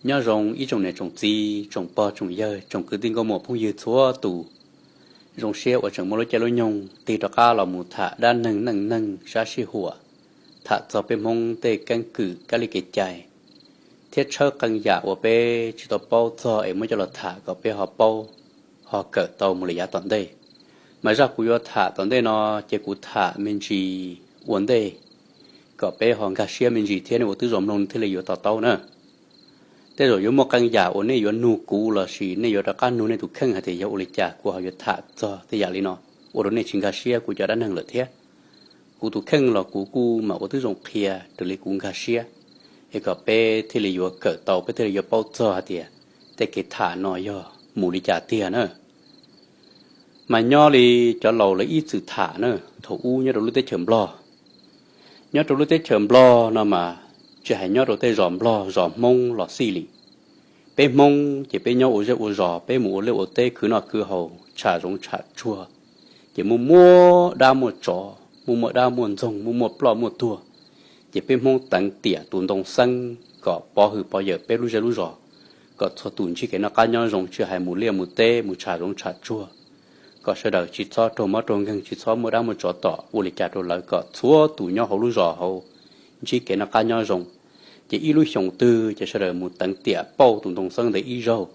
Nyob zoo ib tsoom niam tsoom txiv, tsoom pog tsoom yawg, tsoom kwv tij nkauj muam phooj ywg txhua tus. Zoo siab uas tseem muaj lub caij lub nyoog tig rov qab los mus tham dab neeg neej neeg sab sij huam, tham txog peb Hmoob tej keeb kwm kab li kev cai, thiab tshawb qee yam uas peb tsis tau paub txog es muab coj los tham kom peb ho paub, ho kawm tau mus li yav tom ntej. Mas zaj kuv yuav tham tom ntej no ces kuv tham me ntsis ua ntej kom peb ho nkag siab me ntsis thiab nej ua twb zoo mloog thiaj li yuav to taub na. Tej zaum yuav muaj qee yam uas nej yuav nug kuv lossis nej yuav rov qab nug nej tus kheej hais tias yog ua li cas kuv ho yuav tham txog tej yam li no, ua rau nej tsis nkag siab kuv cov dab neeg lawm thiab. Kuv tus kheej los kuv kuj mam ua twb zoo qhia raws li kuv nkag siab, es kom peb thiaj li yuav kawm tau, peb thiaj li yuav paub txog hais tias tej kev tham no yog mus li cas tiag na. Mas nyob li cov laus lawv ib txwm tham na, thaum ub nyob rau lub teb chaws Nplog, nyob rau lub teb chaws Nplog no mas tsis hais nyob rau tej zos Nplog zos Hmoob los xij li, peb Hmoob ces peb nyob ua zej ua zos, peb mus ua liaj ua teb khwv noj khwv haus tsham zoov tsham tsuag, ces muaj muaj dab muaj tsov, muaj muaj dab muaj ntxoog, muaj muaj ploj muaj tuag. Ces peb Hmoob teev tiam tus ntoo xeeb kom pov hwm pov yawm peb lub zej lub zos, kom txhua tus ntsib kev noj qab nyob zoo, tsis hais mus liaj mus teb mus tsham zoov tsham tsuag, kom sawv daws tsis txhob raug mob raug nkeeg, tsis txhob muaj dab muaj tsov tom ua li cas rau lawv, kom txhua tus nyob hauv lub zos hauv ntsib kev noj qab nyob zoo. Ces ib lub xyoos twg ces sawv daws mus teev tiam pauj tus ntoo xeeb ntawd ib zaug,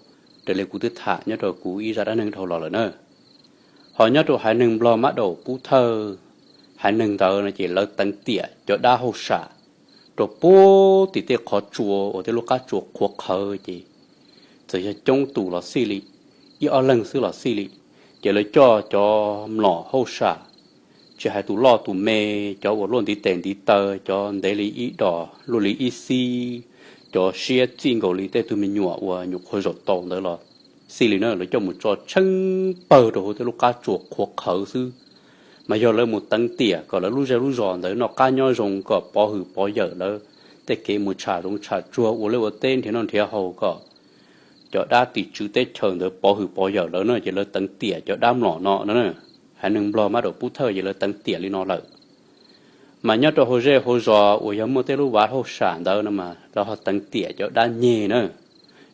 raws li kuv twb tham nyob rau kuv ib zaj dab neeg dhau los lawm na. Ho nyob rau haiv neeg Nplog mab daum pub thawj, haiv neeg ntawd no ces lawv teev tiam cov dab hauj sam rau puag tim tej qhov tsua uas tej lub qab tsua qhuav qhawv ces txawm yog coob tus los xij li, ib ob leeg xwb los xij li, ces lawv coj cov mlom hauj sam, tsis hais tus loj tus me, cov uas luaj ntiv tes ntiv taw, cov ntev li ib dos luaj li ib xib, cov siab txij nkaus li tej tug me nyuam uas nyuam qhuav zaum tau ntawd los xij li na, lawv coj mus tso tsheeb pawg rau hauv tej lub qab tsua qhuav qhawv xwb. Mas yog lawv mus teev tiam kom lawv lub zej lub zos ntawd noj qab nyob zoo, kom pov hwm pov yawm lawv tej kev mus tsham zoov tsham tsuag ua liaj ua teb nrhiav noj nrhiav haus, kom cov dab tim tswv teb chaws ntawd pov hwm pov yawm lawv na, ces lawv teev tiam cov dab mlom no no. Haiv neeg Nplog mab daum pub thawj ces lawv teev tiam li no lawm. Mas nyob rau hauv zej hauv zos uas yog muaj tej lub vaj hauj sam ntawd no mas lawv ho teev tiam cov dab nyeg na.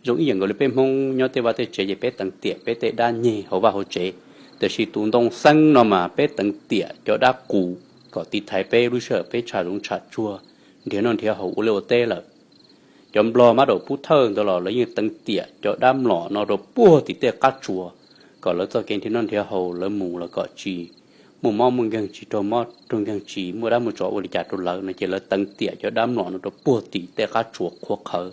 Zoo ib yam nkaus li peb Hmoob nyob tej vaj tej tsev ces peb teev tiam peb tej dab nyeg hauv vaj hauv tsev, tiam sis tus ntoo xeeb no mas peb teev tiam cov dab qus kom tiv thaiv peb lub sij hawm peb tsham zoov tsham tsuag nrhiav noj nrhiav haus ua liaj ua teb lawm. Cov Nplog mab daum pub thawj ntawd los lawv yeej teev tiam cov dab mlom no rau puag tim tej qab tsuas, kom lawv txoj kev nrhiav noj nrhiav haus lawv mus los kom tsis muaj mob muaj nkeeg, tsis raug mob raug nkeeg, tsis muaj dab muaj tsov ua li cas rau lawv no, ces lawv teev tiam cov dab mlom no rau puag tim tej qab tsuas qhuav qhawv.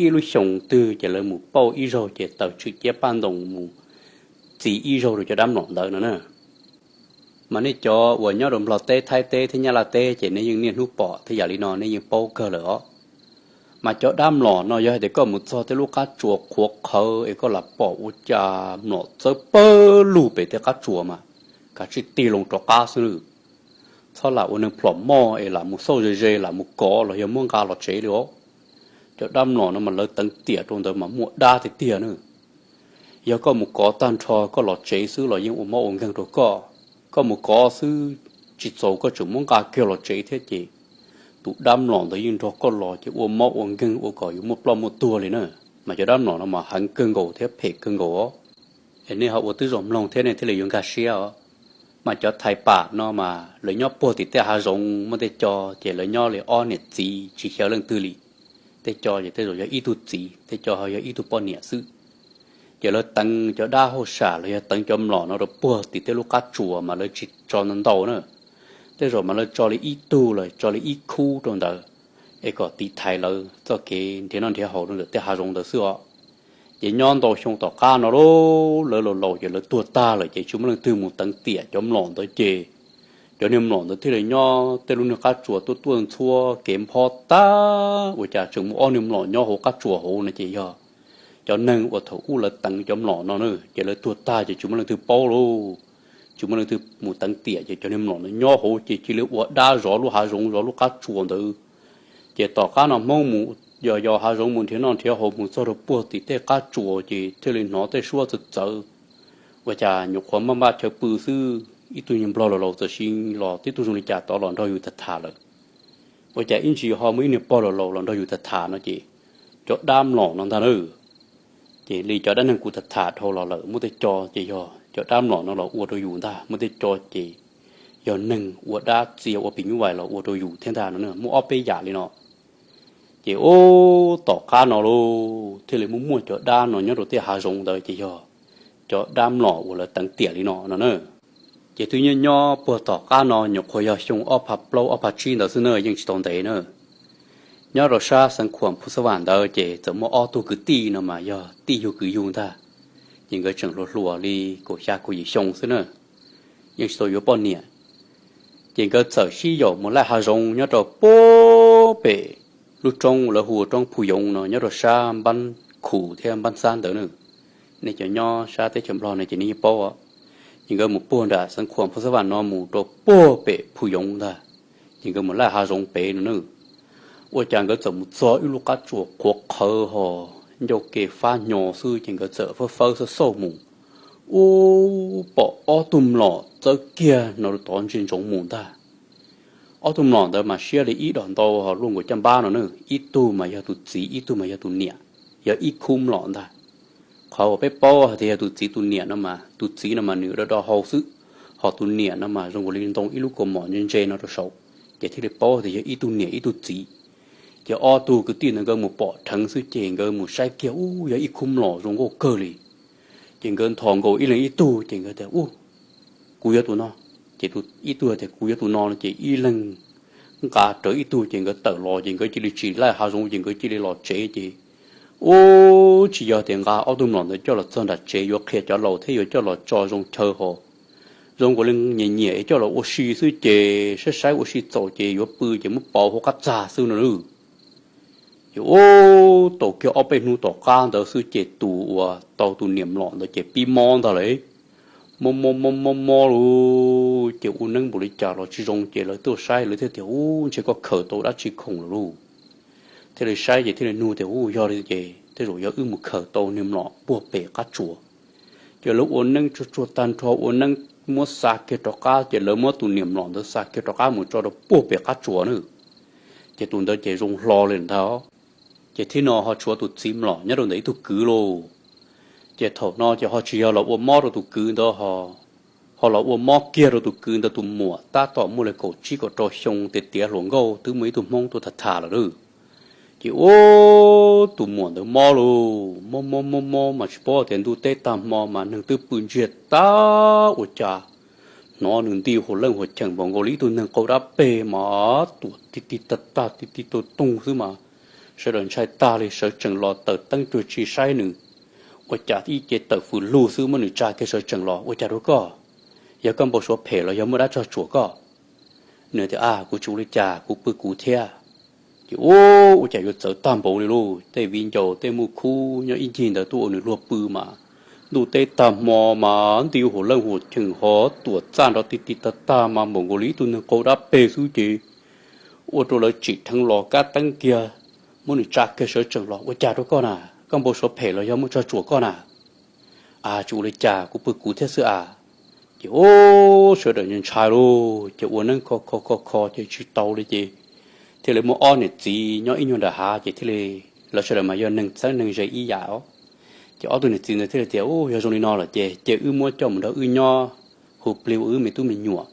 Ib lub xyoos twg ces lawv mus pauj ib zaug ces taws tshwm ciab paj ntoos mus txi ib zaug rau cov dab mlom ntawd no na. Mas nej cov uas nyob rau Nplog teb, Thaib teb thiab Nyab Laj teb ces nej yeej niaj hnub pom thiab yam li no nej yeej paub kawg lawm os. Mas cov dab mlom no yog hais tias koj mus txog tej lub qab tsuas qhuav qhawv es koj lam pom ua cas mlom txawb pawg lug pem tej qab tsuas mas kav tsij tig loo rov qab xwb. Txhob lam ua neeg plhom moj es lam mus xauj ze ze lam mus kov los yog muab nqa los tsev li os. Cov dab mlom no mas lawv teev tiam rau ntawd mas muaj dab tiag tiag na. Yog koj mus kov tag nrho koj los tsev xwb los yeej ua mob ua nkeeg rau koj. Koj mus kov xwb tsis txaus koj tseem muab nqa kiag los tsev thiab ces tus dab mlom ntawd yeej nrog koj los ces ua mob ua nkeeg ua kom yuav muaj ploj muaj tuag li na. Mas cov dab mlom no mas heev kawg nkaus thiab phem kawg nkaus os. Es nej ho ua twb zoo mloog thiab nej thiaj li yuav nkag siab os. Mas cov Thais pam no mas lawv nyob puag tim tej hav zoov, muaj tej co ces lawv nyob li ob niam txiv tsis xyaw leej twg li. Tej co ces tej zaum yog ib tug txiv, tej co ho yog ib tug poj niam xwb. Ces lawv teev cov dab hauj sam los yog teev cov mlom no rau puag tim tej lub qab tsuas mas lawv tsis tso ntau ntau na. Tej zaum mas lawv tso li ib tug los tso li ib khub rau ntawd, es kom tiv thaiv lawv txoj kev nrhiav noj nrhiav haus rau ntawm tej hav zoov ntawd xwb os. Ces nyob ntau xyoo tom qab no lawv laus laus ces lawv tuag tag lawm ces tsis muaj leej twg mus teev tiam cov mlom ntawd ces cov niag mlom ntawd thiaj li nyob tej lub niag qab tsuas tuaj tuaj ntxhuab kev nphob tag, ua cas tseem muaj ob niag mlom nyob hauv qab tsuas hauv no ces yog cov neeg uas thaum ub lawv teev cov mlom no na, ces lawv tuag tag ces tsis muaj leej twg paub lauj. Tsis muaj leej twg mus teev tiam ces cov niag mlom no nyob hauv ces cia li ua dab zov lub hav zoov zov lub qab tsuas ntawd. Ces tom qab no Hmoob mus yos yos hav zoov mus nrhiav noj nrhiav haus mus txog rau puag tim tej qab tsuas ces thiaj li hnov tej suab txawv txawv. Ua cas nyuam qhuav npaj npaj chaw pw xwb ib tug niag nplog laus laus txawm sim los tib tug zoo li cas tod los nrog yus tham tham lawm. Ua cas ib ntsis ho muaj ib niag pog laus laus los nrog yus tham tham no ces cov dab mlom no ntag na. Ces li cov dab neeg kuv tham tham dhau los lawm, muaj tej co ces yog cov dab mlom no los ua rau yus ntag, muaj tej co ces yog neeg ua dab txia ua phim nyuj vais los ua rau yus thiab ntag no. Muaj ob peb yam li no. Ces ub, tom qab no lauj, thiaj li muaj muaj cov dab no nyob rau tej hav zoov ntawd ces yog cov dab mlom uas lawv teev tiam li no no na. Ces twb nyob nyob puag tom qab no, nyuam qhuav yog xyoo ob phav plaub ob phav tsib ntawd xwb na, yeej tsis tau ntev na. Nyob rau sab Xeev Khuam Phu Xab Vam ntawd ces txawm muaj ob tug kwv tij no mas yog tij yug kwv yug ntag. Ces nkawd tseem hluas hluas li kaum xya kaum yim xyoo xwb na, yeej tsis tau yuav poj niam. Ces nkawd txawm sib yaum mus laij hav zoov nyob rau puag pem lub roob lawv hu ua roob Phu Yoov no, nyob rau sab Npab Khum thiab Npab Xab ntawd na. Nej cov nyob sab teb chaws Nplog no ces nej yeej paub. Ces nkawd mus puag nram Xeev Khuam Phu Xab Vam no mus rau puag pem Phu Yoov ntag. Ces nkawd mus laij hav zoov pem no na. Ua cas nkawd txawm mus txog ib lub qab tsuas qhuav qhawv ho ncauj ke fab hnyo xwb, ces nkawd txawm fawb fawb xauj xauj mus, ub, pom ob tug mlom txawb kiag no rau tod ntsia ntsoov mus ntag. Ob tug mlom ntawd mas siab li ib dos ntau ho luaj nkaus caj npab no na, ib tug mas yog tus txiv, ib tug mas yog tus niam, yog ib khub mlom ntag. Qhov uas peb paub hais tias yog tus txiv tus niam no mas, tus txiv no mas nws do do hau xwb, ho tus niam no mas zoo nkaus li ntoo ib lub kaus mom ntse ntse no rau saud, ces thiaj li paub tias yog ib tug niam ib tug txiv. Ces ob tug kwv tij ntawd nkawd mus pom dheev xwb ces nkawd mus saib kiag, ub, yog ib khub mlom zoo nkauj kawg li. Ces nkawd nthos nkaus ib leeg ib tug ces nkawd tias, ub, kuv yuav tus no. Ces ib tug tias kuv yuav tus no no, ces ib leeg nqa rawv ib tug ces nkawd tawm los, ces nkawd cia li tsis laij hav zoov ces nkawd cia li los tsev ces, ub, tsis yog tias nqa ob tug mlom ntawd coj los txog nram tsev yuav qhia cov laus thiab yuav coj los tso zoo chaw ho zoo nkaus li nyiam nyiam es coj los ua si xwb ces saib saib ua si txaus ces yuav pw ces muab pauv hauv qab txag xwb no lauj. Ces ub, tau kiag ob peb hnub tom qab ntawd xwb ces tus uas tau tus niam mlom ntawd ces pib mob ntag lauj. Mob mob mob mob mob lauj, ces ua neeb npaum li cas los tsis zoo ces lawv tuaj saib lawv thiaj tias, ub, ntshe koj khaws tau dab tsi khoom lawm lauj. Thiaj li saib ces thiaj li nug tias, ub, yog li ces tej zaum yog wb mus khaws tau niag mlom puag pem qab tsuas. Ces lawv ua neeb tsuag tsuag tag nrho, ua neeb muab xa kiag rov qab, ces lawv muab tus niam mlom ntawd xa kiag rov qab mus tso rau puag pem qab tsuas na. Ces tus ntawd ces zoo hlo li ntag. Ces thib no ho tshuav tus txiv mlom nyob rau ntawm ib tug kwv lauj. Ces thaum no ces ho tsis yog los ua mob rau tus kwv ntawd ho, ho los ua mob kiag rau tus kwv ntawd tus muam tab tom muaj li kaum tsib kaum rau xyoo tiav tiav hluas nkauj twb muaj ib tug Hmoob tuaj tham tham lawm lauj. Ces ub, tus muam ntawd mob lauj, mob mob mob mob mas tsis paub tias ntuj teb tag hmo mas neeg twb pw ntsiag tag ua cas hnov nws nti huam leej huam cheem npaum nkaus li ib tug neeg qaug dab peg mas tuam ti ti tag tag ti ti tug toog xwb mas sawv daws ntshai tag li, sawv tsees los tawm teeb cuag tsi saib nws. Ua cas ib ce tawm fws lug xwb muab nws tsa kiag sawv tsees los, ua cas rau koj? Yog koj npau suav phem los yog muaj dab tsog tsuam koj? Nws tias, a, kuv tsis ua li cas, kuv pw kuv thiab. Ces ub, ua cas yuav txawv tag npaum li lauj, tej viv ncaus tej muaj khub nyob ib ncig ntawd tuaj ua nws luag pw mas ntuj teb tag hmo mas nti huam leej huam cheem ho tuam txaj nrov ti ti tag tag mas npaum nkaus li ib tug neeg qaug dab peg xwb ces ua rau lawv tsim dheev los kab teeb kiag, muab nws tsa kiag sawv tsees los, ua cas rau koj na? Koj npau suav phem los yog muaj tsog tsuam koj na? A, tsis ua li cas, kuv pw kuv thiab xwb a. Ces ub, sawv daws ntshai lauj, ces ua neeb kho kho kho kho ces tsis tau li ces thiaj li muaj ob niam txiv nyob ib nyuag nram hav ces thiaj li, lawv sawv daws mas yog neeg txheeb neeg ze ib yam os. Ces ob tug niam txiv ntawd thiaj li tias, ub, yog zoo li no lawm ces cia wb muab coj mus nrog wb nyob hu plig ua wb me tub me nyuam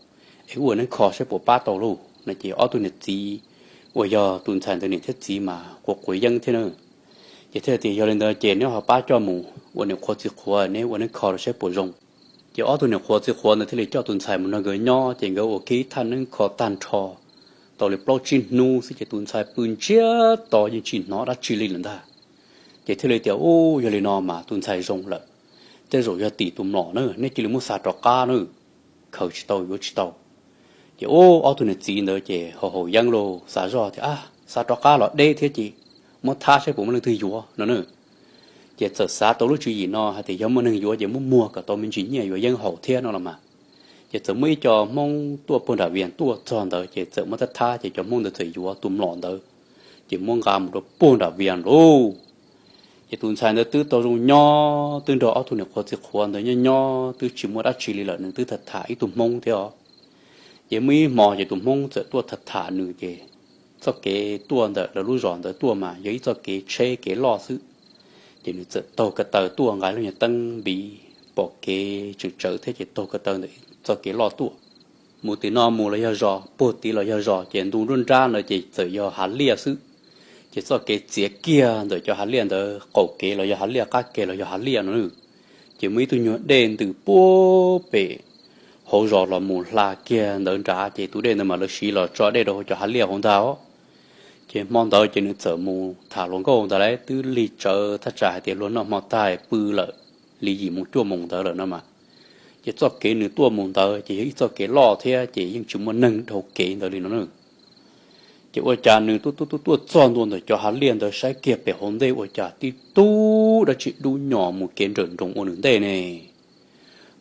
es wb ua neeb kho saib puas pab tau lauj no. Ces ob tug niam txiv uas yog tus ntxhais ntawd niam thiab txiv mas quav quav yeeb thiab na. Ces thiaj tias, yog li ntawd ces neb ho pab coj mus ua niam qhuav txiv qhuav, neb ua neeb kho rau saib puas zoo. Ces ob tug niam qhuav txiv qhuav ntawd thiaj li coj tus ntxhais mus nrog nkawd nyob, ces nkawd ua kiag ib thaj neeb kho tag nrho tau li plaub tsib hnub xwb ces tus ntxhais pw ntsiag to yeej tsis hnov dab tsi li lawm ntag. Ces thiaj li tias, ub, yog li no mas tus ntxhais zoo lawm, tej zaum yog tim tus mlom na, neb cia li muab xa rov qab na, khaws tsis tau yuav tsis tau. Ces ub, ob tug niam txiv ntawd ces haus haus yeeb lauj, xav zoj tias, a, xa rov qab los deb thiab ces muab thab saib puas muaj leej twg yuav no na. Ces txawm xav tau lub tswv yim no hais tias yog muaj neeg yuav ces muab muag kom tau me ntsis nyiaj yuav yeeb haus thiab no los mas. Ces txawm muaj ib co Hmoob tuaj puag nram Vias tuaj txog ntawd ces txawm muab thab thab ces cov Hmoob ntawd txawm yuav tus mlom ntawd, ces muab nqa mus rau puag nram Vias lauj. Ces tus ntxhais ntawd twb tau zoo nyob, twb nrog ob tug niam qhuav txiv qhuav ntawd nyob nyob twb tsis muaj dab tsi li lawm, nws twb tham tham ib tug Hmoob thiab os. Ces muaj ib hmo ces tus Hmoob txawm tuaj tham tham nws ces txoj kev tuaj ntawm lawv lub zos ntawd tuaj mas yog ib txoj kev tsheb kev loj xwb. Ces nws txawm taug ko taw tuaj, nqa lub nyuag teeb npiv pom kev tseem tsawv thiab ces taug ko taw ntawm txoj kev loj tuaj. Mus tim no mus los yog zos, puag tim los yog zos, ces ntu nruab nrab ntawd ces txawm yog hav liaj xwb. Ces txoj kev txiav kiag ntawm cov hav liaj ntawd, qaum kev los yog hav liaj, qab kev los yog hav liaj no. Ces muaj ib tug nyuag dej ntws puag pem hauv zos los mus hla kiag ntawd nrad, ces tus dej ntawd mas lawv siv los tso dej rau hauv cov hav liaj hauv ntag os. Ces hmo ntawd ces nws txawm mus tham hluas nkauj ntawd lawm, twb lig tsawv thaj tsam hais tias luag noj hmo tag pw lawm, li yim moos cuaj moos ntawd lawm no mas. Ces txoj kev nws tuaj mus ntawd ces yog ib txoj kev loj thiab ces yeej tsis muaj neeg dhau kev ntawd li no na. Ces ua cas nws tuaj tuaj tuaj tuaj txog ntua ntawm cov hav liaj ntawd, saib kiag pem hauv ntej ua cas tib tug dab tsi dub nyos mus kev nrawm nroos ua nws ntej ne.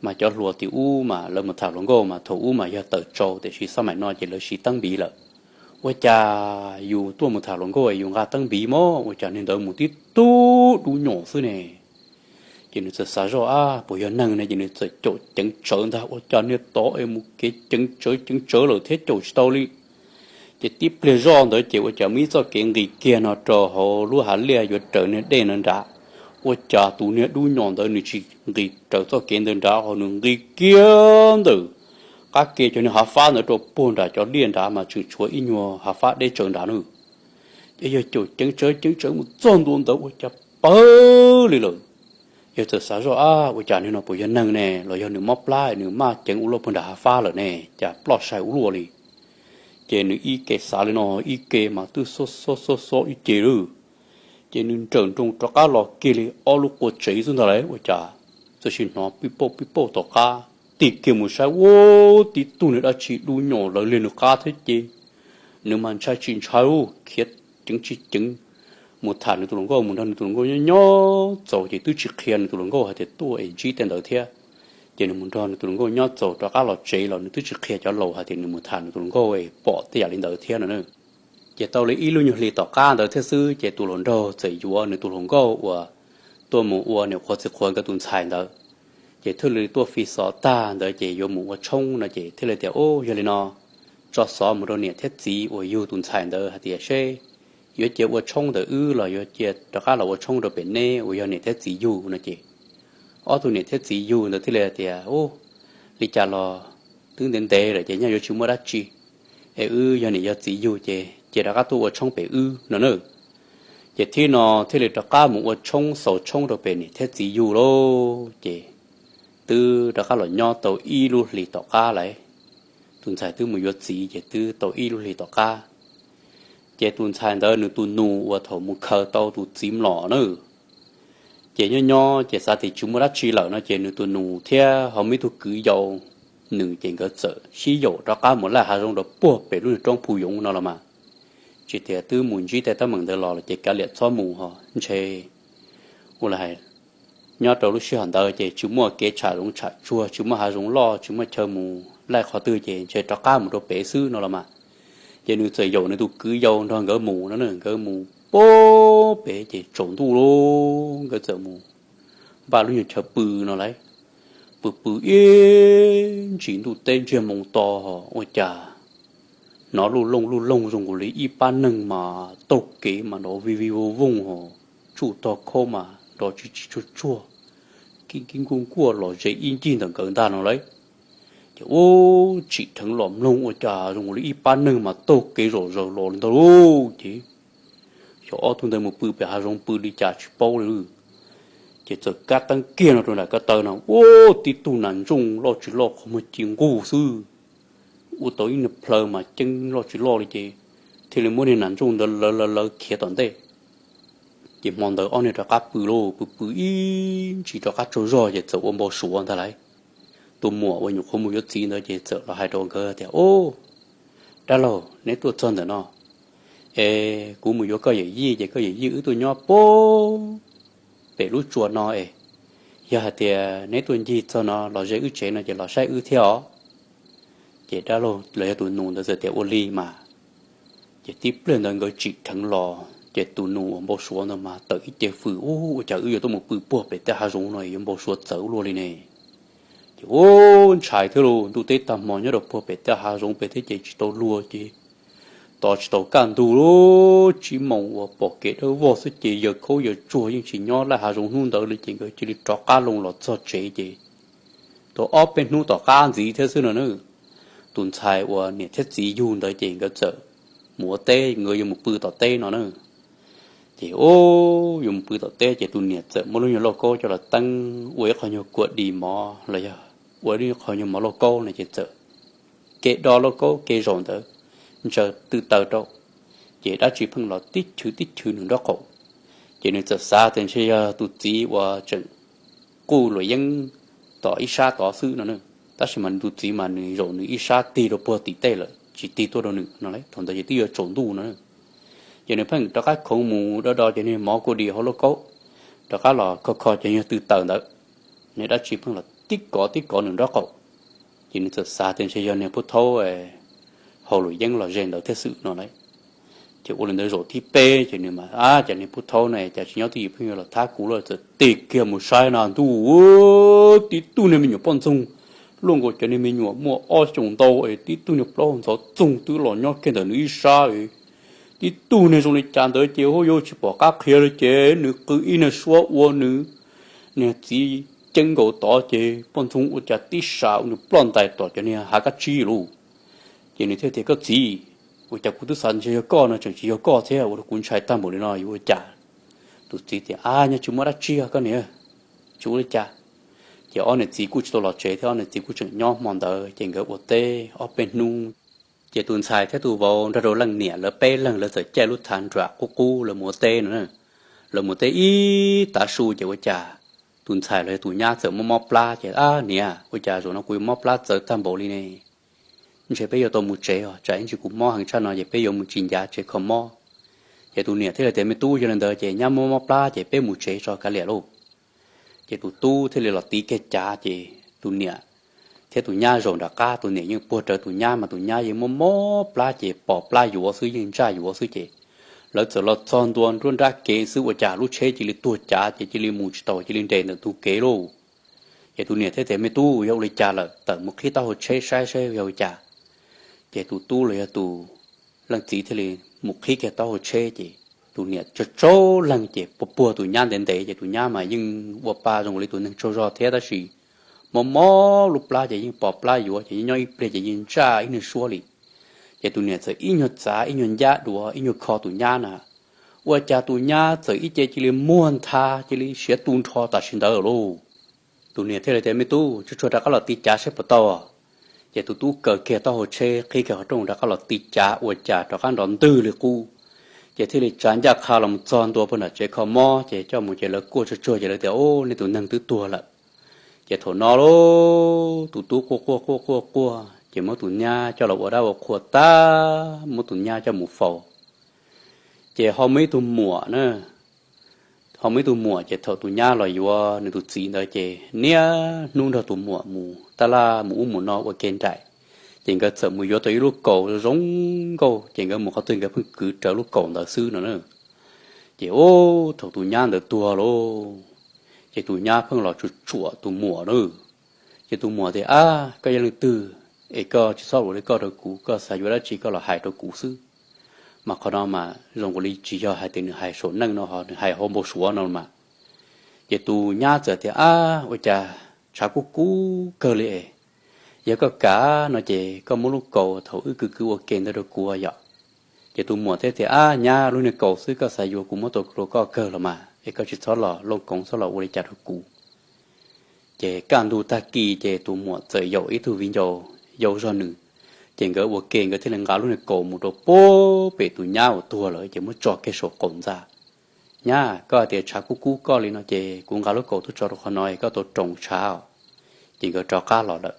Mas cov hluas tim ub mas lawv mus tham hluas nkauj mas thaum ub mas yog tawm tsau, tiam sis xab maim no ces lawv siv teeb npiv lawm. Ua cas yus tuaj mus tham hluas nkauj yus nqa teeb npiv mog, ua cas niag ntawd mus tib tug dub nyos xwb ne? Ces nws txawm xav zoj, ab, puas yog neeg ne? Ces nws txawm caum ceev tsawv ntag, ua cas niag tod es mus kev ceev tsawv ceev tsawv lawm thiab caum tsis tau li. Ces tib pliag zoj ntawd ces ua cas muaj ib txoj kev nqis kiag no rau hauv lub hav liaj yuav raws niag dej no nrad. Ua cas tus niag dub nyos ntawd nws tsis nqis raws txoj kev ntawd nrad, ho nws nqis kiag ntawm qab ke cov niag hav fab ntawd rau puag nram cov liaj nrad mas tseem tshuav ib nyuag hav fab deb tsawv nrad na. Ces yog caum ceev tsawv ceev tsawv mus txog ntua ntawd ua cas pawg li lawm. Yog txawm xav zoj, ab, ua cas niag no puas yog neeg ne los yog nws mob plab nws maj ceev ua luaj puag nram hav fab lawm ne, cas ploj sai ua luaj li. Ces nws ib ke xav li no ib ke mas twb xob xob xob xob ib ce lawm. Ces nws nrawm nroos rov qab los kiag li ob lub qua tsev xwb ntag lauj, ua cas txawm sim hnov pib pauj pib pauj tom qab. Tig kiag mus saib, ua tib tug niag dab tsi dub nyos lawv liag nws qab thiab ces nws mas ntshai tsis ntshai, khiav ceev tsis ceev mus tham nws tus hluas nkauj, mus nrog nws tus hluas nkauj nyob nyob txaus ces twb tsis qhia nws tus hluas nkauj hais tias tuaj es ntsib tej ntawd thiab. Ces nws mus nrog nws tus hluas nkauj nyob txaus rov qab los tsev los nws twb tsis qhia cov laus hais tias nws mus tham nws tus hluas nkauj es pom tej yam li ntawd thiab no na. Ces tau li ib lub nyuag hlis tom qab ntawd thiab xwb ces tus hluas nraug txawm yuav nws tus hluas nkauj uas tuaj mus ua niam qhuav txiv qhuav nkawd tus ntxhais ntawd. Ces thiaj li tuaj fi xov tag ntawd ces yuav mus ua tshoob no ces thiaj li tias, ub, yog li no tso xov mus rau niam thiab txiv uas yug tus ntxhais ntawd hais tias seb yuav cia ua tshoob ntawm wb los yuav cia rov qab los ua tshoob rau pem neb uas yog niam thiab txiv yug no ces ob tug niam thiab txiv yug ntawd thiaj li tias, ub, li cas los twb ntev ntev lawm ces nyaj yuav tsis muaj dab tsi, es wb yog niam yog txiv yug ces cia rov qab tuaj ua tshoob pem wb no na. Ces thib no thiaj li rov qab mus ua tshoob xaus tshoob rau pem niam thiab txiv yug lauj. Ces twb rov qab los nyob tau ib lub hlis tom qab lawm, tus ntxhais twb mus yuav txiv ces twb tau ib lub hlis tom qab. Ces tus ntxhais ntawd nws tus nus uas thaum mus khaws tau tus txiv mlom na, ces nyob nyob ces xav tias tsis muaj dab tsi lawm no ces nws tus nus thiab ho muaj ib tug kwv yau, nws ces nkawd txawm sib yaum rov qab mus laij hav zoov rau puag pem lub niag roob Phu Yoov no los mas. Tsis tias twb mus ntsib tej teeb meem ntawd los lawm ces kav liam txhob mus ho ntshe ua li hais nyob rau lub sij hawm ntawd ces tsis muaj kev tsham zoov tsham tsuag, tsis muaj hav zoov loj, tsis muaj chaw mus laij qhov twg ces ntshe rov qab mus rau pem xwb no los mas. Ces nws txawm yaum nws tus kwv yau nrog nkawd mus no na, nkawd mus puag pem ces tsaus ntuj lawm nkawd txawm mus npaj lub nyuag chaw pw no lauj. Pw pw ib ntsis ntuj teb ntsiag moo to ua cas hnov luj looj luj looj zoo nkaus li ib pab neeg mas taug kev mas nrov vij vij vooj vooj ho tsuj tog khaub mas nrov tsis tsis tsuag tsuag, kib kib nkuaj nkuaj los ze ib ncig ntawm nkawd ntag no lauj. Ces ub tsim dheev los mloog ua cas zoo nkaus li ib pab neeg mas taug kev zom zaws los li ntag lauj. Ces xyov ob tug ntawd mus pw pem hav zoov pw li cas tsis paub li. Ces txawm kab teeb kiag no rau nram ko taw no ua tib tug nas ntsooj loj tsis loj qhov muag ci nquj xwb, ua tau ib niag plhaw mas ceeb loj tsis loj li ces thiaj li muab niag nas ntsooj ntawd lawv lawv lawv khiav tom ntej. Ces hmo ntawd ob niag rov qab pw lauj, pw pw ib ntsis rov qab tsaug zog ces txawm ua npau suav ntag lauj. Tus muam uas nyuam qhuav mus yuav txiv ntawd ces txawm los hais rau nkawd tias, ub, dab laug, neb tuaj txog ntawm no es kuv mus yuav koj yawm yij ces koj yawm yij wb tuaj nyob puag pem lub tsua no es yog hais tias neb tuaj ncig txog no los ze wb tsev no ces los saib wb thiab os. Ces dab laug los yog tus nus ntawd txawm tias ua li mas. Ces tib pliag ntawd nkawd tsim dheev los ces tus nus uas npau suav ntawd mas tawm ib ce fws, ub, ua cas wb yuav tuaj mus pw puag pem tej hav zoov no yuav npau suav txawv ua luaj li ne. Ces ub ntshai thiab lauj, ntuj teb tag hmo nyob rau puag pem tej hav zoov pem thiab ces tsis tau luag ces tos tsis tau kaj ntug lub tsib moos uas pom kev dawb vog xwb ces yawg khaub yawg tsuag yeej tsis nyob laj hav zoov hnub ntawd li ces nkawd cia li rov qab loo los txog tsev ces tau ob peb hnub tom qab ntxiv thiab xwb no na, tus ntxhais uas niam thiab txiv yug ntawd ces nkawd txawm mus ua teb, nkawd yuav mus pw tom teb no na. Ces o, yuav mus pw tom teb ces tus niam txawm muab lub nyuag lauj kaub coj los teeb ua ib qho nyuag kua dis mov los yog ua ib qho nyuag mov lauj kaub no ces txawm kev do lauj kaub kev zaum ntawd ntsaws tw taws rau, ces dab tsi pheej los tib chwv tib chwv nws nraub qaum. Ces nws txawm xav tias ntshe yog tus txiv uas tseem quj luam yeeb tom ib sab tod xwb no na. Tab sis mas nws tus txiv mas nws zaum nws ib sab tig rau puag tim tej lawm tsis tig tuaj rau nws no. Thaum ntawd ces twb yuav tsaus ntuj no na. Ces nws pheej rov qab khoov mus do do cov niag mov kua dis hauv lauj kaub, rov qab los kho kho cov nyuag tw taws ntawd, nws dab tsi pheej los tib kov tib kov nws nraub qaum. Ces nws txawm xav tias ntshe yog niag pub thaub haus luam yeeb los ze ntawd thiab xwb no lauj. Ces ua li ntawd zaum thib peb ces nws mas, ab, cas niag pub thaub no cas tsis nyob twj ywm pheej yuav los thab kuv lawm, txawm tig kiag mus saib no ntuj, tib tug niag me nyuam poj ntxoog luaj nkaus cov niag me nyuam muaj ob xyoos ntau es tib tug niag plaub hau ntxhov txoog twb los nyob kiag ntawm nws ib sab. Tib tug niag zoo li cas ntawd ces hu yuav tsis pom qab qhia li ces nws qw ib niag suab ua nws niag txiv ceeb nkaus tod ces poj ntxoog ua cas tib sas ua nws ploj ntais tom cov niag hav kab tsib lauj. Ces nws thiaj tias, koj txiv, ua cas kuv twb xav ntshe yog koj no tseem tsis yog koj thiab, ua rau kuv ntshai tag npaum li no yuav ua cas? Tus txiv tias, ab, nyob tsis muaj dab tsi os koj niam, tsis ua li cas. Ces ob niam txiv kuj tsis tau los tsev thiab, ob niam txiv kuj tseem nyob hmo ntawd ces nkawd ua teb ob peb hnub. Ces tus ntxhais thiab tus vauv nrog rau leej niam lawv peb leeg lawv txawm caij lub thav nruam qub qub lawv mus ua teb no. Lawv mus teb ib tav su ces ua cas tus ntxhais los yog tus nyab txawm mob mob plab ces, ab niam, ua cas zaum no kuv yuav mob plab txawv tag npaum li ne? Ntshe peb yuav tau mus tsev os, tsam ib ntsis kuv mob heev tshaj no ces peb yuav mus tsis ncav tsev kho mob. Ces tus niam thiaj li tias, me tub, yog li ntawd ces nyab mob mob plab ces peb mus tsev tso kav liam lauj. Ces tus tub thiaj li los tiv kiag cav ces tus niam thiab tus nyab zaum nram qab, tus niam yeej puag rawv tus nyab mas tus nyab yeej mob mob plab ces pos plab yuav xwb, yeej ntsaj yuav xwb ces lawv txawm los txog ntua nruab nrab kev xwb ua cas lub tsheb cia li tuag cav ces cia li mus tsis tau, cia li nres ntawm ntug kev lauj. Ces tus niam thiaj tias, me tub, yog ua li cas lawm, tawm mus qhib taub hau tsheb saib saib yog ua cas. Ces tus tub los yog tus leej txiv thiaj li mus qhib kiag taub hau tsheb ces tus niam tsaug tsaug leeg ces puag puag tus nyab ntev ntev ces tus nyab mas yeej ua pa zoo li tus neeg tsaug zog thiab tab sis mob mob lub plab ces yeej pos plab yuav ces nyob ib pliag ces yeej ntsaj ib nyuag suab li. Ces tus niam txawm ib nyuag txav ib nyuag ncab duav ib nyuag kho tus nyab na, ua cas tus nyab txawm ib ce cia li muag ntha cia li siav tu nrho tam sim ntawd lauj. Tus niam thiaj li tias, me tub, tsuag tsuag rov qab los tiv cav saib puas tau. Ces tus tub kaw kiag taub hau tsheb qhib kiag qhov rooj rov qab los tiv cav ua cas rov qab nrov ntwg li qub. Ces thiaj li tsav ncaj qha los mus txog ntua puag nram tsev kho mob ces coj mus ces lawv kuaj tsuag tsuag ces lawv tias, u, nej tus neeg twb tuag lawm. Ces thaum no lauj tus tub quaj quaj quaj quaj quaj ces muab tus nyab coj los ua dab ua qhua tag, muab tus nyab coj mus faus. Ces ho muaj ib tug muam na, ho muaj ib tug muam ces thaum tus nyab los yuav nws tus txiv ntawd ces niaj hnub nrog tus muam mus taj laj mus ub mus no ua ke nraim. Ces nkawd txawm mus yuav tau ib lub kaus zoo nkauj ces nkawd mus qhov twg nkawd pheej kwv rawv lub kaus ntawd xwb no na. Ces ub, thaum tus nyab ntawd tuag lauj, ces tus nyab pheej los tsuam tsuam tus muam na. Ces tus muam tias, ab, koj yog leej twg es koj tsis txhob ua li koj rau kuv, koj xav yuav dab tsi koj los hais rau kuv xwb. Mas qhov no mas zoo nkaus li tsis yog hais tias nws hais saum neej no ho nws hais hauv npau suav no mas. Ces tus nyab txawm tias, ab, ua cas tshav kub kub kawg li es, yog koj kam no ces koj muab lub kaus thaum wb kwv kwv ua ke ntawd rau kuv yom. Ces tus muam thiaj tias, ab nyab, lub niag kaus xwb koj xav yuav kuv muab tau rau koj kawg los mas es koj tsis txhob los looj koov txhob los ua li cas rau kuv. Ces kaj ntug tag kis ces tus muam txawm yaum ib tug viv ncaus yau zog nws, ces nkawd ua ke nkawd thiaj li nqa lub niag kaus mus rau puag pem tus nyab uas tuag lawm ces muab tso kiag saum qaum ntxa. Nyab, koj hais tias tshav kub kub koj li no ces kuv nqa lub kaus tuaj tso rau qhov no es koj tau roos tshav os. Ces nkawd rov qab los lawm.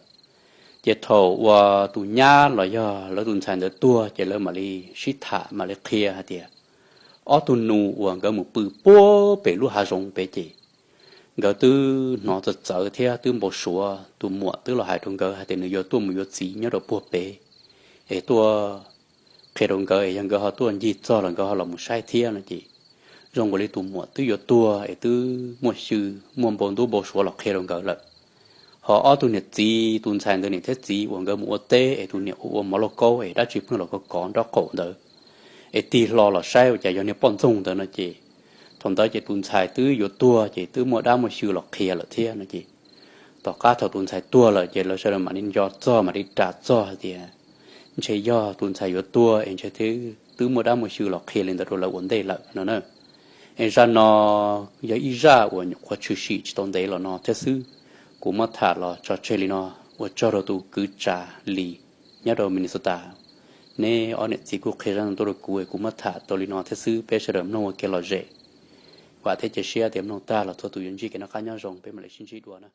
Ces thaum uas tus nyab los yog lawv tus ntxhais ntawd tuag ces lawv mam li sib tham mam li qhia hais tias ob tug nus uas nkawd mus pw puag pem lub hav zoov pem ces nkawd twb hnov txawv txawv thiab twb npau suav, tus muam twb los hais rau nkawd hais tias nws yuav tuaj mus yuav txiv nyob rau puag pem es tuaj qhia rau nkawd es yog nkawd ho tuaj ncig txog los nkawd ho los mus saib thiab no ces zoo nkaus li tus muam twb yuav tuag es twb muaj xyw muaj npau ntub npau suav los qhia rau nkawd lawm. Ho ob tug niam txiv, tus ntxhais ntawd niam thiab txiv uas nkawd mus ua teb es tus niam ua ua mov lauj kaub es dab tsi pheej los kov kov nraub qaum ntawd, es tig hlo los saib ua cas yog niag poj ntxoog ntawd no ces thaum ntawd ces tus ntxhais twb yuav tuag ces twb muaj dab muaj xyw los qhia lawm thiab no ces tom qab thaum tus ntxhais tuag lawm ces lawv sawv daws mam li nco txog mam li ras txog hais tias ntshe yog tus ntxhais yuav tuag es ntshe twb muaj dab muaj xyw los qhia li ntawd rau lawv ua ntej lawm no na. Es zaj no yog ib zaj uas nyuam qhuav tshwm sim tsis tau ntev los no thiab xwb. Kuv muab tham los tso tseg li no, ua tsaug rau tus kwv Tsav Lis nyob rau Minnesota. Neb ob niam txiv kuj qhia zaj no tuaj rau kuv es kuv muab tham tau li no thiab xwb, peb sawv daws mloog ua kev lom zem. Vam thiab cia siab tias mloog tag los txhua tus yuav ntsib kev noj qab nyob zoo, peb mam li sib ntsib dua na.